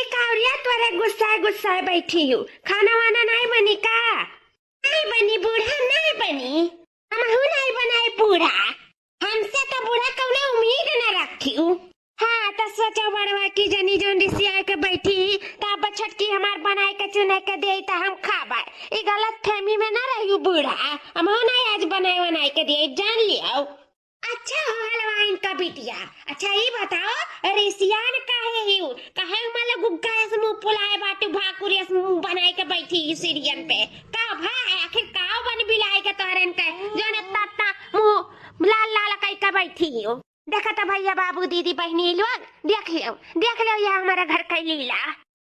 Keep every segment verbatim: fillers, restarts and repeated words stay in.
कावरिया तोरे गुस्साए गुस्साए बैठी हू, खाना वाना नाहीं बनी का? नाहीं बनी बूढ़ा, नाहीं बनी। हमहू नाहीं बनाई बूढ़ा। हमसे तो बूढ़ा कउनो उम्मीद न रखिउ। हाँ, त सोचा बड़वा कि जनी जउन रिसियाए के बैठी, त अब छोटकी हमार बनाए के चुनाए के देई त हम खाबे। ई गलतफहमी में न रहिउ बूढ़ा, हमहू नाहीं आज बनाए वनाए के देई, जान लियो। अच्छा हो हलवाइन का बिटिया, अच्छा ई बताओ, रिसियान काहे हिउ? काहे माले गुग्गा अस मुँह फुलाए बाटू, भाकुर अस मुँह बनाए के बैठी ही सीढ़ियन पे? का भा है आखिर, काव बन बिलाए के तोहरन के, जउन इतना इतना मुँह लाल लाल कई के बैठी हिउ? देखा त भइया बाबू दीदी बहिनी लोग, देख लियो, देख लियो ये हमारे घर के लीला।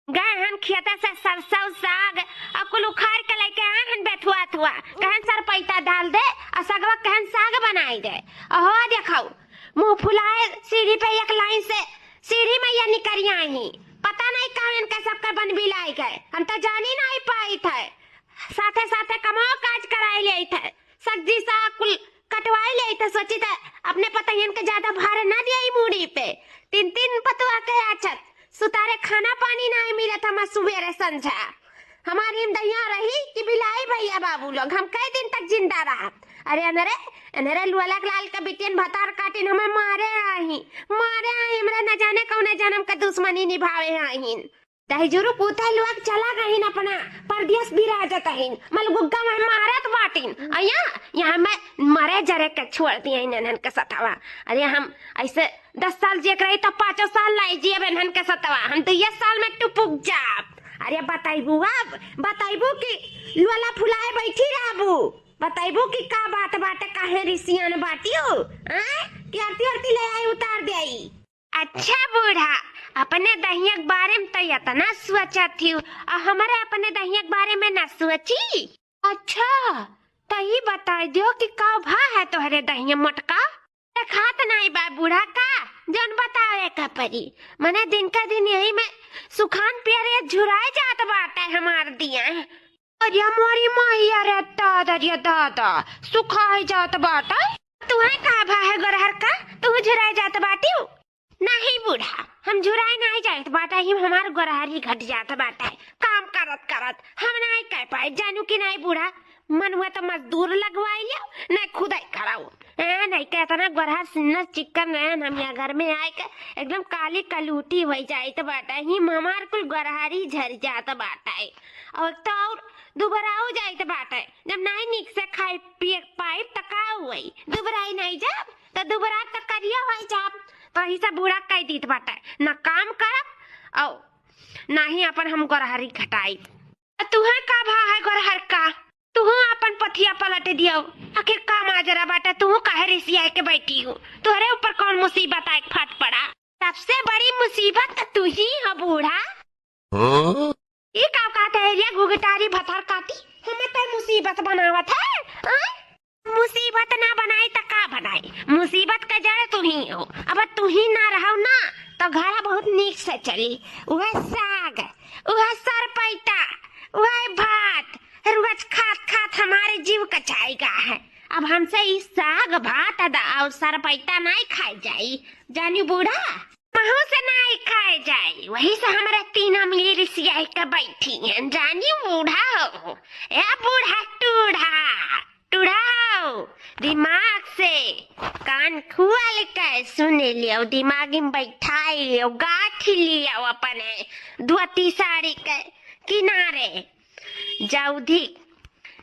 गए हन खेते से सरसों साग अउ कुल उखाड़ के लइके आए हन बेथुआ थुआ, कहन सरपैता डाल दे अउ सगवा कहन साग बनाई दे। अहो देखउ, मुँह फुलाए सीढ़ी पे एक लाइन से सीढ़ी मइया निकरि आई ही। पता नाहीं कब इनका सबका बन बिलाए गए, हम त जानी नाहीं पाइत है। साथे साथे कमो काज कराई लेइत है, सब्जी साग कुल कटवाई लेइत है, सोचित है अपने पतोहियन के ज्यादा भार न दियाई मूड़ी पे। तीन तीन पतुआ के आछत सुतारे खाना पानी नाहीं मिलत हमा सुबेरे संझा। हमारी हिमदइया रही कि बिलाई भइया बाबू लोग, हम कई दिन तक जिंदा रहब। अरे अनरे, अनरे लुअलक लाल के बिटियन भतार काटिन हमें मारे आही, मारे आही, हमरे न जाने कउने जनम के दुश्मनी निभावे आहीन। दहिजुरु कुत्ता लोग चला गइन अपना परदेस बिराजत हइन, मलगुग्गा में मारत बाटिन। अइया, यहाँ मैं मरे जरे के छोड़ दिया इन्हन के सथवा। अरे हम अइसे दस साल जिए के रही त पाँचों साल नाहीं जियब इन्हन के सथवा, हम दुइये साल में टुपुक जाब। अरे बतइबू अब, बतइबू कि लोला फुलाए बैठी रहबू, बतइबू कि का बात बाटे, काहे रिसियान बाटिउ, आँय? कि आरती आरती ले आई उतार देई। अच्छा बूढ़ा, अपने दहिया के बारे में त इतना सोचत हिउ, अउ हमरे अपने दहिया के बारे में ना सोची? अच्छा, त ई बताइ दियो कि का भा है तोहरे दहिया मोटका? देखात नाहीं बा बूढ़ा का, जउन बतावे का परी। मने दिन का दिन यही में सुखान पियर ये झुराए जात बाटे हमार दिया। अरे मोरी माई, अरे दादा, अरे दादा, सुखाए जात बाटे। तुहे का भा है गोरहर का, तू झुराए जात बाटिउ? नाहीं बूढ़ा, हम झुराए नाहीं जाइत बाटा, ही हमार गोरहरी घट जात बाटा, काम करत करत हम नाहीं कइ पाए, जानू कि नाहीं बूढ़ा, मन हुआ त मजदूर लगवाइ लियो, नाहीं खुदाई कराओ। ए, नाहीं के इतना गोरहर सिन्नर चिक्कन रहन, हम यहाँ घर में आए के एकदम काली कलूटी होइ जाइत बाटा, ही हमार कुल गोरहरी झर जात बाटा। अउ एक त अउर दुबराउ जाइत बाटा, जब नाहीं नीक से खाए पिए पाइब त का हुई, दुबराई नाहीं जाब। त दुबरा त करिया होइ जाब, त ही सब बूढ़ा कइ दीत बाटे, न काम करब अउ न ही अपन हम गोरहरी घटाई। त तुहे का भा है गोरहर का? तुहू अपन पथिया पलट दियो। आखिर का माजरा बाटे, तुहू काहे रिसियाए के बैठी हू? तोहरे ऊपर कउन मुसीबत आए के फट पड़ा? सबसे बड़ी मुसीबत त तू ही हो बूढ़ा। हाँ? ई का कहत है रे घुघटारी भतार काटी? हमें तो मुसीबत बनावत है, हाँ? मुसीबत ना बनाई त का बनाई? मुसीबत का जड़ तू ही हो। अब तू ही ना रहो ना, तो घर बहुत नीक से चली। उहे साग, उहे सरपैता, उहे भात, रोज खात खात हमारे जीव कचाई गा है। अब हमसे ई साग भात द-, अउर सरपैता नाहीं खाए जाई, जानी बूढ़ा? महू से नाहीं खाए जाई, वही से हमरे तीनों मिली रिसियाई के बैठी हैं, जानी बूढ़ा हो। ए बूढ़ा टूढ़ा, टुढ़ाओ, दिमाग से कान खुआल के सुन लियो, दिमाग में बैठाई लियो, गाँठ लियो अपने धोती साड़ी के किनारे। जउदी,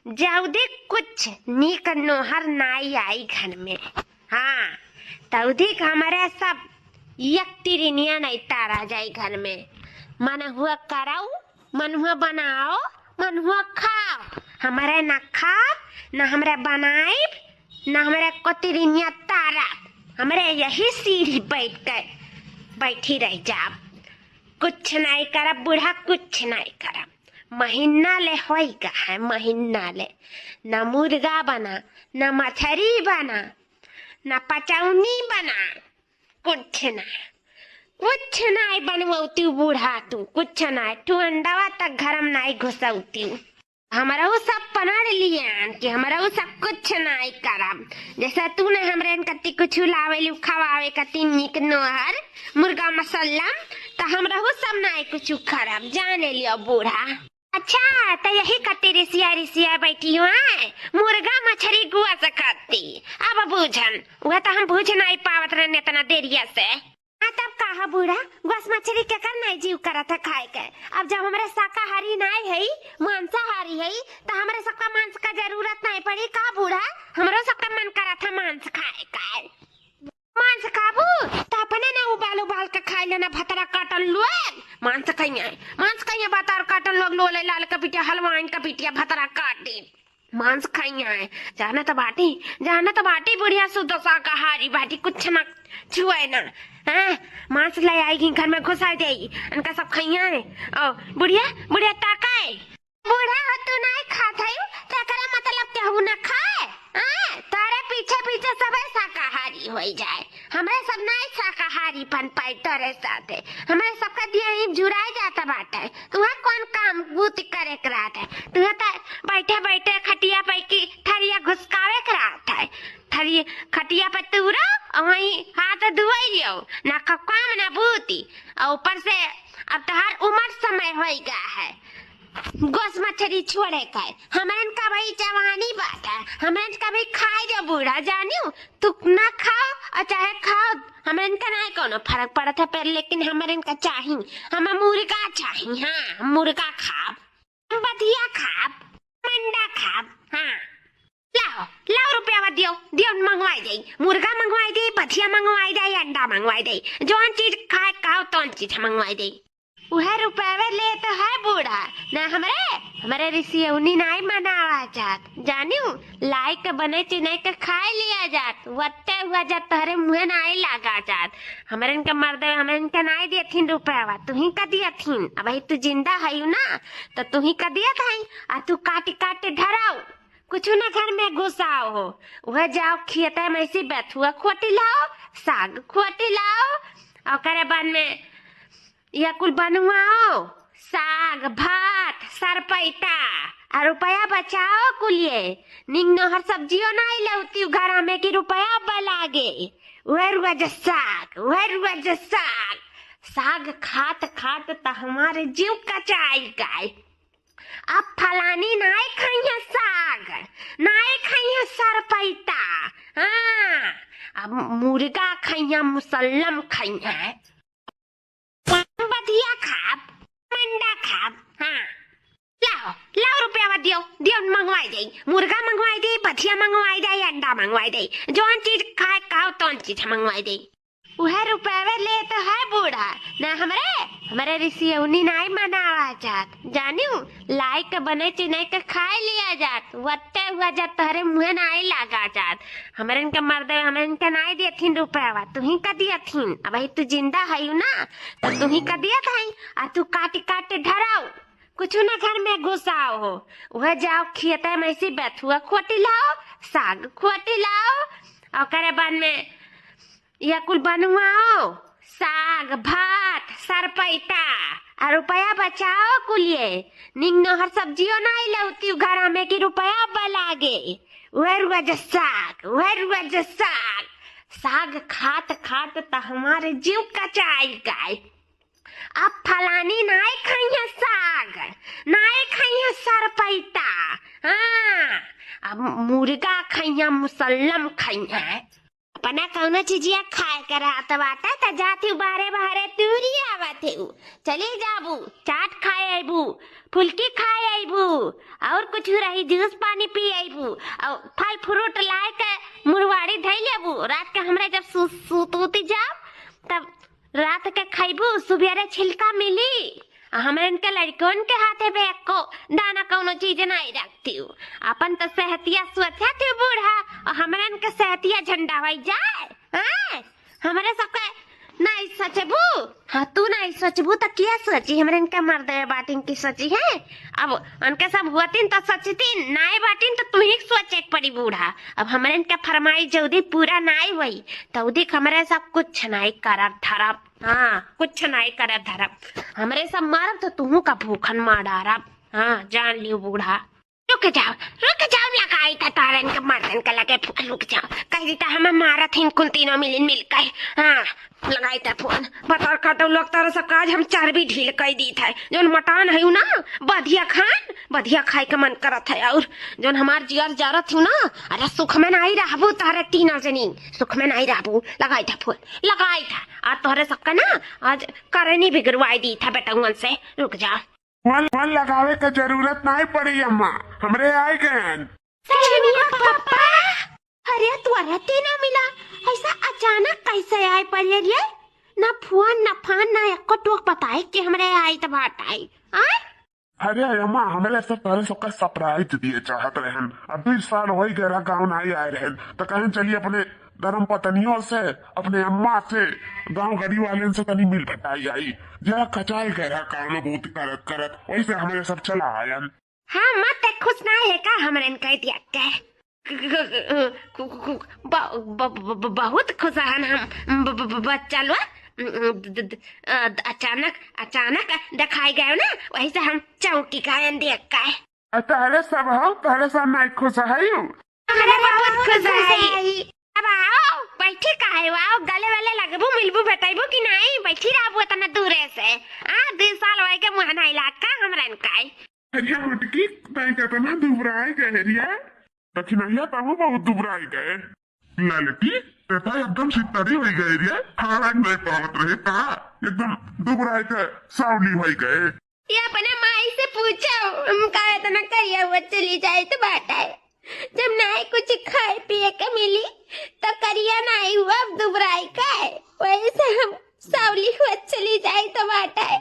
जउदी कुछ नीक नोहर नाई आई घर में। हाँ, तउदी के हमरे सब एक तिरिनिया नाई तारा जाई घर में। मन हुआ करऊ, मन हुआ बनाओ, मन हुआ खाओ। हमरे न खाब, न हमरे बनाइब, न हमरे कोतिरिनिया तारब। हमरे यही सीढ़ी बैठ के बैठी रह जाब। कुछ नाई करब बूढ़ा, कुछ नाई करब। महीना ले होई गा है, महीना ले। न मुर्गा बना, न मछरी बना, न पचौनी बना। कुछ ना, कुछ नाई बनवती बूढ़ा तू, कुछ नाई, ठू अंडवा तक घर में नाई घुसौती। हमरहू सब पनड़ लियन कि हमरहू सब कुछ नाई करब। जैसे तू न हमरे कति कुछ लावे लू खवावे कति नीक नोहर मुर्गा मसल्लम, त हमरहू सब नाई कुछ करब, जाने लियो बूढ़ा। अच्छा, त यही कति रिसिया रिसिया बैठी हुआ है, मुर्गा मछरी गुआ से खाती। अब बूझन, वह त हम बूझ नाई पावत रहन इतना देरिया से। हाँ, तब कहा बूढ़ा, गोस मछरी केकर नाई जीव करत है खाए के? अब जब हमरे शाकाहारी नाई है, मांसाहारी है, त हमरे सबका मांस का जरूरत नाई पड़ी का बूढ़ा? हमरो सबका मन करत है मांस खाए का। मांस खाबू त अपने ना उबाल उबाल के खाई लेना, भतरा काटन लोग। मांस खइया है, मांस खइया, भतरा काटन लोग, लोले लाल का बिटिया, हलवाइन का बिटिया, भतरा काटी। मांस खइया है, जाना त बाटी, जाना त बाटी बुढ़िया शुद्ध शाकाहारी बाटी, कुछ ना छुए ना। हैं? मांस ले आएगी घर में घुसा देगी, इनका सब खइया है। ओ बुढ़िया, बुढ़िया ताकाए। बूढ़ा हो तू नाई खात है, त एकरा मतलब केहू ना खाए? हैं? तोरे पीछे पीछे सबे शाकाहारी होई जाए, हमरे सब नाई शाकाहारी बन पाई तोरे साथे। हमरे सबका दिया ही जुड़ाई जाता बाटे। तुहे कौन काम बूत करे के रहत है? तुहे त बैठे बैठे खटिया पे की थरिया घुसकावे के रहत है। थरिया, खटिया पे तूरो और वहीं हाथ धुआई लियो, ना क-, काम ना बूती। और ऊपर से अब तोहार उम्र समय होई गा है गोस मछरी छोड़े का। हमरन का भाई जवानी बाटे, हमरन का भाई खाए दे बूढ़ा, जानियो। तू ना खाओ और चाहे खाओ, हमरन का नाई कोनो फर्क पड़त है, पर लेकिन हमरन का चाही, हम मुर्गा चाही। हाँ, हम मुर्गा खाब, हम बधिया खाब, मंडा खाब। हाँ, लाओ, लाओ रुपया दियो, दियो मंगवाई दे, मुर्गा मंगवाई दे, बधिया मंगवाई दे, अंडा मंगवाई दे, जौन चीज खाए खाओ तौन चीज मंगवाई दे। उहे रुपया ले तो है बूढ़ा, ना हमरे, हमरे रिसियौनी नाई मनावा जात, जानियो, लाई के बने चिनई के खाए लिया जात, वत्ते हुआ जात, तोहरे मुँहे नाई लागा जात। हमरन के मर्दे, हमरन के नाई देथिन रुपया, तुही का दियथिन। अब ही तू जिंदा हयू ना, त तुही का दियत हई, आ तू काटी काटी धराऊ, कुछ ना घर में घुसाओ हो। वह जाओ खेते में से बथुआ खोटी लाओ, साग खोटी लाओ, ओकरे बाद में या कुल बनवाओ, साग, भात, सरपैता, आ रुपया बचाओ कुलिए। निंग नोहर सब्जियो नाई लौती घरा में कि रुपया बलागे। वह रुआ जो साग, वह रुआ जो साग। साग खात खात त हमारे जीव कचाई गाय। अब फलानी नाई खइहे साग, नाई खइहे सरपैता। हाँ, अब मुर्गा खइहे, मुसल्लम खइहे। बधिया खाब, मंडा खाब। हाँ, लाओ, लाओ रुपया दियो, दियो मंगवाई दे, मुर्गा मंगवाई दे, बधिया मंगवाई दे, अंडा मंगवाई दे, जौन चीज खाए खाओ तौन चीज मंगवाई दे। उहे रुपया ले तो है बूढ़ा, ना हमरे, हमरे रिसियौनी नाई मनावा जात, जानियो, लाई के बने चिनई के खाए लिया जात, वत्ते हुआ जात, तोहरे मुँहे नाई लागा जात। हमरन के मर्दे, हमरन के नाई देथिन रुपया, तुही का दियथिन। अब ही तू जिंदा हयू ना, त तुही का दियत हई, आ तू काटी काटी धराऊ, कुछ ना घर में घुसाओ हो। वह जाओ खेते में से बथुआ खोटी लाओ, साग खोटी लाओ, ओकरे बाद में या कुल बनवाओ, साग, भात, सरपैता, आ रुपया बचाओ कुलिए। निंग नोहर सब्जियो नाई लौती घरा में कि रुपया बलागे। वह रुआ जो साग, वह रुआ जो साग। साग खात खात त हमारे जीव कचाई गाय। अब फलानी नाई खइहे साग, नाई खइहे सरपैता। हाँ, अब मुर्गा खइहे, मुसल्लम खइहे। अपना कौनो चीजिया खाए के रहत बाटे, त जात ही बाहरे बाहरे तूरी आवत ही। चली जाबू, चाट खाए अइबू, फुलकी खाए अइबू, और कुछ रही, जूस पानी पी अइबू, और फल फ्रूट लाए के मुरवाड़ी धई लेबू। रात के हमरे जब सू-, सूत उत जाब, तब रात के खइबू, सुबेरे छिलका मिली। आ हमरन के लड़कन के हाथे पे एको दाना कौनो चीज नाई रखती हूँ। अपन तो सेहतिया सोचत ही बूढ़ा, और हमरन के सेहतिया झंडा होई जाए। हैं? हमरे सबके नाई सोचबू? हाँ, तू नाई सोचबू त किया सोची? हमरन के मर्दे बाटिन की सोची है? अब उनके सब हुअतिन त सोचतिन, नाई बाटिन त तू ही सोचे के पड़ी बूढ़ा। अब हमरन के फरमाइश जल्दी पूरा नाई होई, तौदी हमरे सब कुछ नाई करब धरब। हाँ, कुछ नाई करब धरब। हमरे सब मारब त तुहू का भूखन मार डारब। हाँ, जान लियो बूढ़ा। रुक जाओ, रुक जाओ, लगाई था तारन के मर्दन के लगे फोन, रुक जाओ। कह देता हमें मारत हिन कुल तीनों मिलिन मिल के। हाँ, लगाई था फोन। बतर काटो लोग, तारा सब का आज हम चर्बी ढील कई दी था। जौन मटान है ना, बधिया खान, बधिया खाए के मन करत है। और जौन हमार जियर जरत हूँ ना, अरे सुख में नहीं रहबू तारे तीनों जनी, सुख में नहीं रहबू। लगाई था फोन, लगाई था। और तोहरे सबका ना आज करनी बिगड़वाई दी था बेटउन से। रुक जा। फोन, फोन लगावे के जरूरत नहीं पड़ी अम्मा, हमरे आए गए हैं। सलोनिया पापा, अरे तोरा तीनों मिला ऐसा अचानक कैसे आए पड़े रे? ना फोन, ना फान, ना एको टोक बताए कि हमरे आई त बात आई। आय? अरे अम्मा, हमरे सब तोरे सबका surprise दिए चाहत रहन। अब बीस साल होई गए रहा गाँव नहीं आए रहन, तो कहें चलिए अपने धर्म पत्नियों से, अपने अम्मा से, गाँव गरीब वाले से तनी मिल बटाई आई। जरा कचाई गए रहा काम बहुत करत करत, वैसे हमरे सब चला आयन। हाँ, मत खुश ना है का हमरन कह दिया के? ब-, ब-, ब-, ब-, बहुत खुश हन हम ब-, ब-, ब-, बच्चा लोग। द-, द-, द-, अ, अचानक, अचानक दिखाई गए ना, वही से हम चौंकी गए देख के। अ, तहरे सब हो, तहरे सब नहीं खुश है यू? हमरे बहुत खुश है। अब आओ, बैठी काहे हो? आओ, गले वाले लगबू, मिलबू, भेटैबू कि नहीं? बैठी रहबू इतना दूरे से। आ, दू साल होए के मुँह नहीं लाग का हमरन का। अरे मोटकी, तैं केतना दुबराए गए रिया। दखिनैया तहू बहुत दुबराए गए। ललकी, ते तो एकदम सितरी होई गए रिया। खाना नहीं पावत रहे का? एकदम दुबराए के सावली होई गए। ये अपने माई से पूछो, हम का इतना करिया हुआ चली जाए तो बाटा है। जब नाई कुछ खाए पिए के मिली, तो करिया नाई हुआ, अब दुबराई का है। वही से हम सावली हुआ चली जाए तो बाटा है।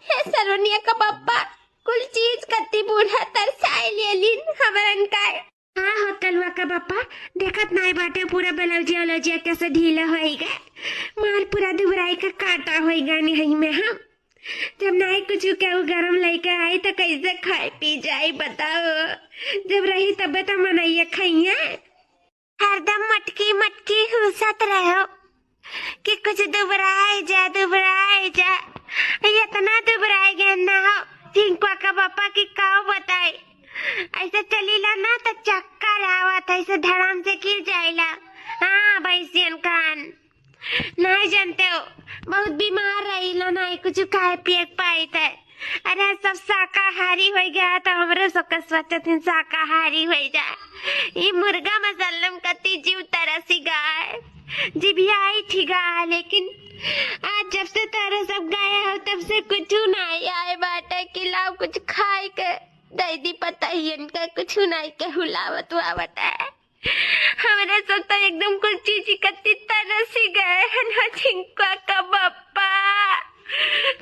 हे सलोनिया का पप्पा, कुल चीज कत्ती बूढ़ा तरसाए लेलिन हमरन का। हाँ हो तलुआ का बापा, देखत नाई बाटे पूरा ब्लाउजिया उलाउजिया कैसे ढीला होई गए। मार पूरा दुबराई का काटा होई गए निहई में हम। जब नाई कुछ केहू गरम लइके आई तो कैसे खाए पी जाई बताओ? जब रही तबे तो मनैया खइया। हरदम मटकी मटकी हुसत रहो कि कुछ दुबराए जा, दुबराए जा। इतना दुबराए गए ना हो, झिंकुआ का बापा की काव बताई। ऐसे चलीला ना तो चक्कर आवत, ऐसे धड़ाम से गिर जाइला। हाँ, भैंसियन कान, नहीं जानते हो, बहुत बीमार रहीला, नहीं कुछ खाए पिए के पाई थे। अरे, सब शाकाहारी होई गया, तो हमरे सबके सोचत हन शाकाहारी होई जाए। ई मुर्गा मसल्लम कती जीव तरसी गए, जीभिया आई ठिगा, लेकिन आज जब से तारे सब गए हो, तब से कुछ नहीं आए बाटे कि लाओ कुछ खाए के। दैदी पता ही इनका कुछ नहीं के हुलावत वावत है। हमरे सब तो एकदम कुल चीज इकट्ठी तरसी गए हन, झिंकुआ का बप्पा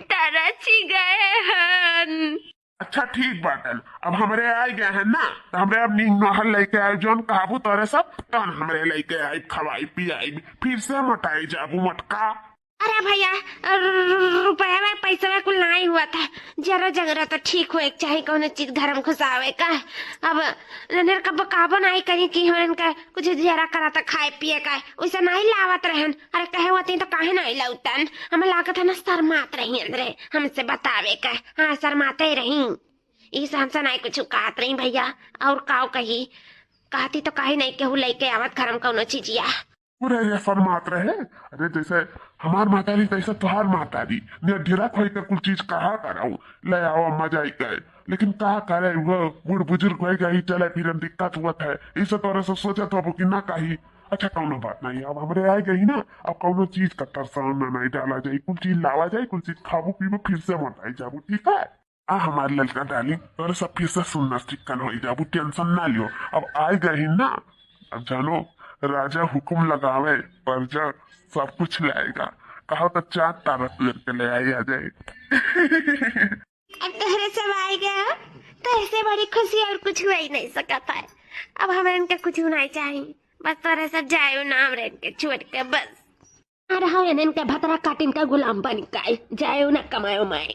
तरसी गए हन। अच्छा ठीक बाटन, अब हमरे आए गए हैं ना, तो हमरे अब नींग नोहर लेके आए, जौन कहबू तोरे सब, तौन हमरे लेके आए, खवाई पियाई, फिर से मोटाई जाबू मोटका। अरे भैया, रु-, रु-, रुपया में पैसा में कुल नाई हुआ था, जरा जगरा तो ठीक होए के चाही, कौनो चीज घर में घुसावे का। अब ननर कब काबो नाई करी कि हमन का कुछ जरा करा था खाए पिए का, वैसे नाई लावत रहन। अरे कहे होती तो काहे नाई लाउतन, हमें लागत है ना शर्मात रही अंदरे हमसे बतावे का। हाँ, शर्माते रही, ई से हमसे नाई कुछ कहत रही भैया, और काव कही, कहती तो काहे नाई केहू लेके आवत घर में कौनो चीजिया। पूरे रे शर्मात रहे। अरे जैसे हमार मातारी तैसे तोहार मातारी, ने ढिरक होई के कुल चीज कहा कराऊ, ले आओ मजा आई के। लेकिन का करे, वो बूढ़ बुजुर्ग होई गई, चले फिरन दिक्कत हुआ है, इसे तोरे सब सोचत होबो कि ना कही। अच्छा कौनो बात नहीं, अब हमरे आए गई ना, अब कौनो चीज का तरसाना नहीं डाला जाए, कुल चीज लावा जाए, कुल चीज खाबो पीबो, फिर से मोटाई जाबो, ठीक है? आ हमार ललका डार्लिंग, तोरे सब फिर से सुन्नर चिक्कन होई जाबू, टेंशन ना लियो। अब आए गए ही ना, अब जानो, राजा हुकुम लगावे, परजा सब कुछ लाएगा। कहो तो चांद तारा तुर के ले आए आ जाए। अब तोहरे सब आए गए हो, तो ऐसे बड़ी खुशी और कुछ हो ही नहीं सकत है। अब हमें इनका कुछ नहीं चाहिए, बस तोहरे सब जाए ना, हमरे इनके छोड़ के बस। आ रहा है इनके भतरा काटिन का गुलाम बन के, जाए ना कमाए उमाए।